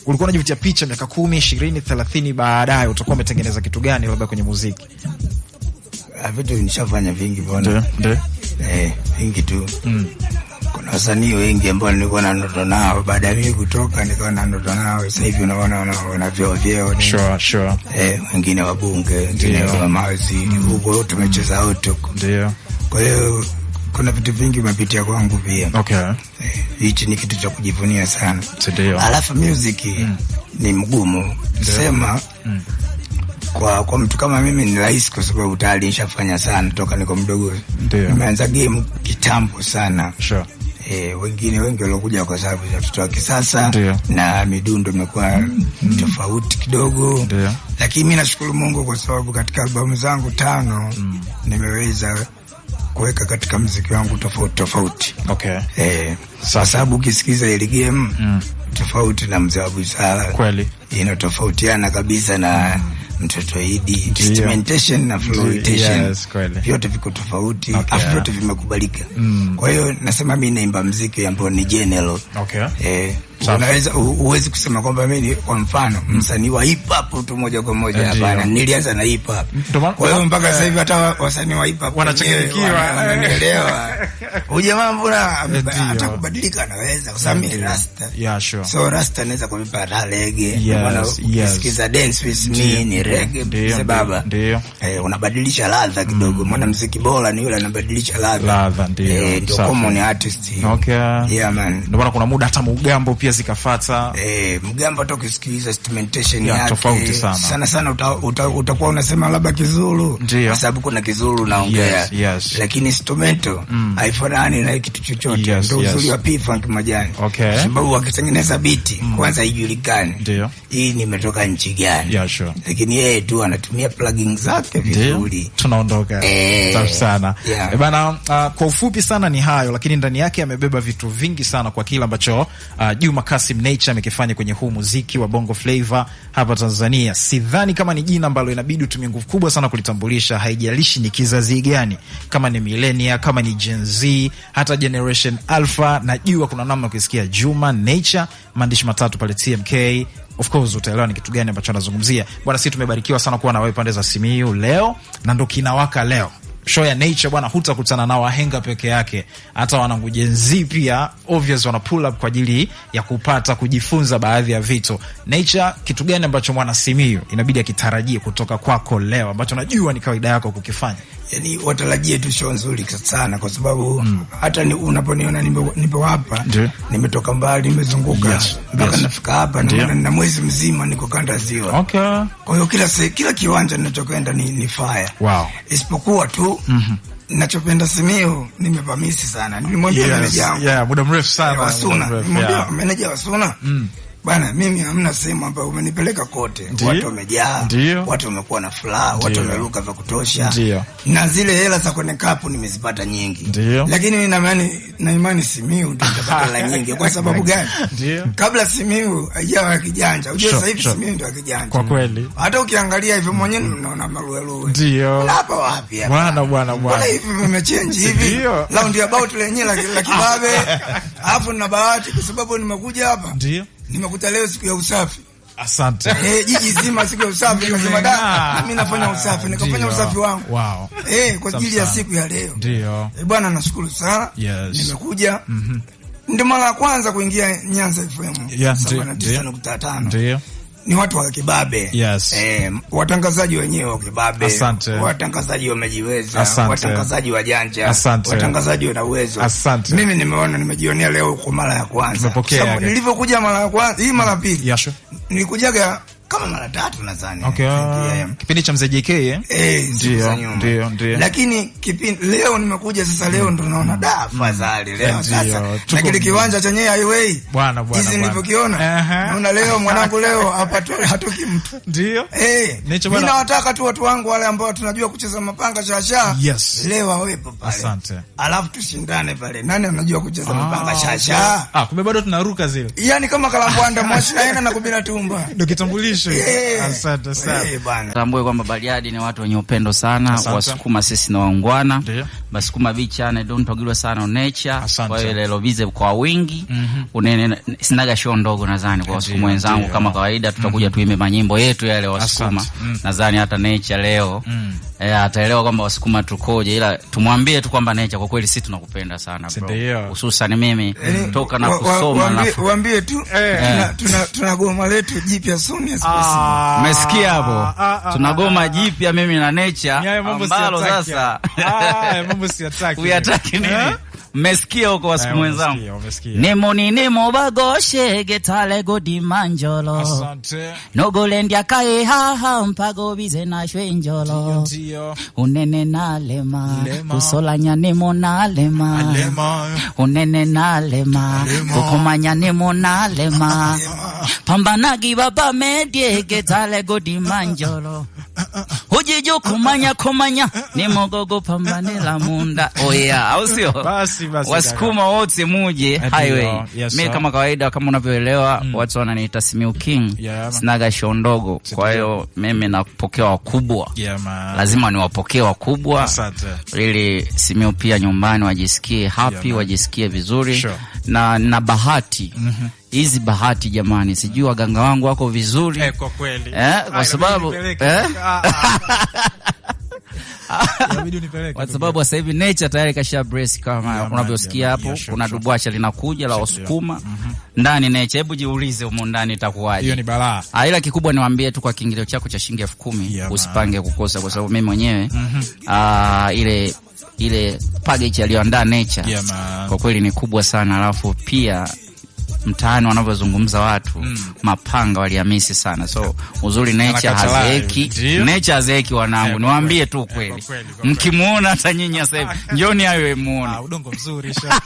Ulikuwa unajivutia picha miaka 10, 20, 30 baadaye utakuwa umetengeneza kitu gani labda kwenye muziki? Ah, vitu nishafanya vingi bwana. Ndio. Eh, vingi tu. Kuna wasanii wengi ambao nilikuwa na ndoto nao, baada ya mimi kutoka nikawa na ndoto nao, sasa hivi unaona wana vyeo vyeo nini. Sure. Eh, wengine wabunge, wengine wa mawaziri, huko tumecheza wote huko. Ndio. Kwa hiyo kuna vitu vingi umepitia kwangu pia. Eh, hichi ni kitu cha kujivunia sana. Ndio. Alafu music ni mgumu sema kwa mtu kama mimi ni rahisi, kwa sababu tayari nishafanya sana toka niko mdogo. Nimeanza game kitambo sana. Wengine wengi waliokuja kwa sababu ya watoto wa kisasa na midundo imekuwa tofauti kidogo. Lakini mimi nashukuru Mungu kwa sababu katika albamu zangu 5 nimeweza kuweka katika muziki wangu tofauti tofauti. Kwa sababu ukisikiza ile game tofauti na Mzee wa Busara. Inatofautiana kabisa na Mtoto Idi. Instrumentation na flotation. Yes, kweli. Vyote viko tofauti. Afu vyote vimekubalika. Kwa hiyo nasema mimi naimba muziki ambao ni general. Unaweza uwezi kusema kwamba mimi kwa mfano msanii wa hip hop tu moja kwa moja, hapana. Nilianza na hip hop. Kwa hiyo mpaka sasa hivi hata wasanii wa hip hop Wanachanganyikiwa. wananielewa. Huyu jamaa mbona hata kubadilika anaweza, kwa sababu mimi rasta. Yeah, sure. So rasta naweza kuimba hata reggae. Maana ukisikiza Dance With Me ni reggae, baba. Unabadilisha ladha kidogo. Maana muziki bora ni yule anabadilisha ladha. Ladha, ndio. Ndio common artist. Yeah, man. Ndio maana kuna muda hata Mugambo pia zikafuata. Mgambo hata ukisikiliza instrumentation yake tofauti sana. Sana sana utakuwa unasema labda Kizulu. Kwa sababu kuna Kizulu naongea. Lakini instrumento haifanani na kitu chochote. Ndio uzuri wa P-Funk Majani. Kwa sababu wakitengeneza beat kwanza haijulikani. Hii nimetoka nchi gani. Yeah, sure. Lakini yeye tu anatumia plugin zake vizuri. Tunaondoka. Safi sana. Bana, kwa ufupi sana ni hayo, lakini ndani yake amebeba vitu vingi sana kwa kila ambacho Juma Kassim Nature amekifanya kwenye huu muziki wa Bongo Flava hapa Tanzania. Sidhani kama ni jina ambalo inabidi utumie nguvu kubwa sana kulitambulisha, haijalishi ni kizazi gani, kama ni millennia, kama ni Gen Z, hata Generation Alpha. Najua kuna namna ukisikia Juma Nature, maandishi matatu pale TMK, of course utaelewa ni kitu gani ambacho anazungumzia. Bwana, sisi tumebarikiwa sana kuwa na wewe pande za Simiyu leo, na ndo kinawaka leo. Show ya Nature bwana, hutakutana na wahenga peke yake, hata wanangu Gen Z pia obvious wana pull up kwa ajili ya kupata kujifunza baadhi ya vitu. Nature, kitu gani ambacho mwana Simiyu inabidi akitarajie kutoka kwako leo ambacho najua ni kawaida yako kukifanya? Yani watarajie tu show nzuri sana, kwa sababu hata unaponiona nipo hapa, nimetoka mbali, nimezunguka mpaka nafika hapa, na mwezi mzima niko kanda ziwa. Kwa hiyo kila kiwanja ninachokwenda ni fire. Isipokuwa tu nachopenda Simiyu nimepamisi sana. Nilimwambia meneja wangu. Yeah, muda mrefu sana, muda Wasuna. mrefu, Nilimwambia yeah. meneja wa Suna. Bana, mimi hamna sehemu ambayo umenipeleka kote. Watu wamejaa, watu wamekuwa na furaha, watu wameruka vya kutosha. Na zile hela za kwenye kapu nimezipata nyingi. Lakini mimi na imani Simiyu ndio nitapata hela nyingi. Kwa sababu gani? Kabla Simiyu haijawa kijanja. Unajua sasa hivi Simiyu ndio kijanja. Kwa kweli. Hata ukiangalia hivyo mwenyewe mnaona maruerue. Na hapa wapi hapa? Bwana, bwana, bwana. Mbona hivi vimechange hivi? Round about lenyewe la kibabe. Alafu nina bahati kwa sababu nimekuja hapa. Nimekuta leo siku ya usafi. Asante. Jiji zima siku ya usafi, nikasema da, mimi nafanya usafi, nikafanya usafi wangu. Kwa ajili ya Safi siku ya leo. Bwana, nashukuru sana. Nimekuja. Ndio mara ya kwanza kuingia Nyanza FM. Sabini na tisa nukta tano. Ni watu wa kibabe. Watangazaji wenyewe wa kibabe. Watangazaji wamejiweza. Watangazaji wajanja. Watangazaji wana uwezo. Mimi nimejionea leo kwa mara ya kwanza. Tumepokea Sababu yake. nilivyokuja mara ya kwanza, hii mara pili. Yeah, sure. Nilikujaga kama mara tatu nadhani. Kipindi cha mzee JK, eh? Siku za nyuma. Lakini kipindi leo nimekuja sasa, leo ndo naona da afadhali leo sasa. Na kile kiwanja chenye highway. Bwana, bwana, Jinsi bwana. nilivyokiona. Naona leo mwanangu leo hapa hatoki mtu. Nature Mimi bwana. nawataka tu watu wangu wale ambao tunajua kucheza mapanga shasha. Leo wawepo pale. Asante. Alafu tushindane pale. Nani anajua kucheza mapanga shasha? Kumbe bado tunaruka zile. Yaani kama kalambwanda mwashi aina na kubina tumba. Ndio kitambulisho. Issue. Eh. Asante sana. Eh, bwana. Tambue kwamba Bariadi ni watu wenye upendo sana. Asante. Wasukuma sisi na waungwana. Ndio. Basukuma bichane don't togilwa sana nature. Asante. Kwa hiyo lelo bize kwa wingi. Unene sinaga show ndogo nadhani kwa Wasukuma wenzangu kama kawaida tutakuja tuimbe manyimbo yetu yale Wasukuma. Asante. Nadhani hata nature leo ataelewa kwamba Wasukuma tukoje, ila tumwambie tu kwamba nature kwa kweli sisi tunakupenda sana bro. Ndio. Hususan mimi toka na kusoma na Waambie tu tuna goma letu jipya soon as possible. Umesikia hapo? Tuna goma jipya mimi na nature Hayo mambo ambalo siyataki. sasa Ah, mambo siyataki. uyataki nini? Eh? Mmesikia huko Wasukuma Eh, wenzangu? umesikia. Nemo ni nemo bagoshe getale godi manjolo. Asante. Nogolendya kae haha mpago bize na shwenjolo. Ndio. Unene nalema Lema. kusolanya nemo nalema. Lema. Unene nalema kukomanya nemo nalema. Pambanagi baba medie getale godi manjolo. Ujijo kumanya kumanya ni mogogo pambanela munda. Oh yeah, au sio? Basi basi. Wasukuma wote muje Ndio, highway. yes, Mimi sir. kama kawaida, kama unavyoelewa, watu wananiita Simiu King. Yeah, man. Sinaga show ndogo. Kwa hiyo mimi napokea wakubwa. Yeah, man. Lazima niwapokee wakubwa Asante. ili Simiu pia nyumbani wajisikie happy, Yeah, man. wajisikie vizuri. Sure. Na bahati hizi bahati jamani, sijui waganga wangu wako vizuri. Eh, kwa kweli. Kwa Ah, sababu inabidi unipeleke. Ah, ah. Inabidi unipeleke. Kwa sababu sasa hivi nature tayari kasha brace kama Yeah, unavyosikia man, hapo, yeah, sure, kuna sure. dubwacha linakuja la Wasukuma ndani nature. Hebu jiulize humo ndani itakuwaje? Hiyo ni balaa. Ah, ila kikubwa niwaambie tu kwa kiingilio chako cha shilingi 10,000 Yeah, man. usipange kukosa, kwa sababu mimi mwenyewe ile package aliyoandaa nature Yeah, man. kwa kweli ni kubwa sana, alafu pia mtaani wanavyozungumza watu mapanga walihamisi sana, so uzuri nature Anakata hazeeki, live. Ndio. nature hazeeki wanangu, Eh, niwaambie kwa tu kweli. kweli, Eh, kwa kweli, kwa kweli. mkimuona hata nyinyi sasa hivi njoni hayo muone. Ah, udongo mzuri sha.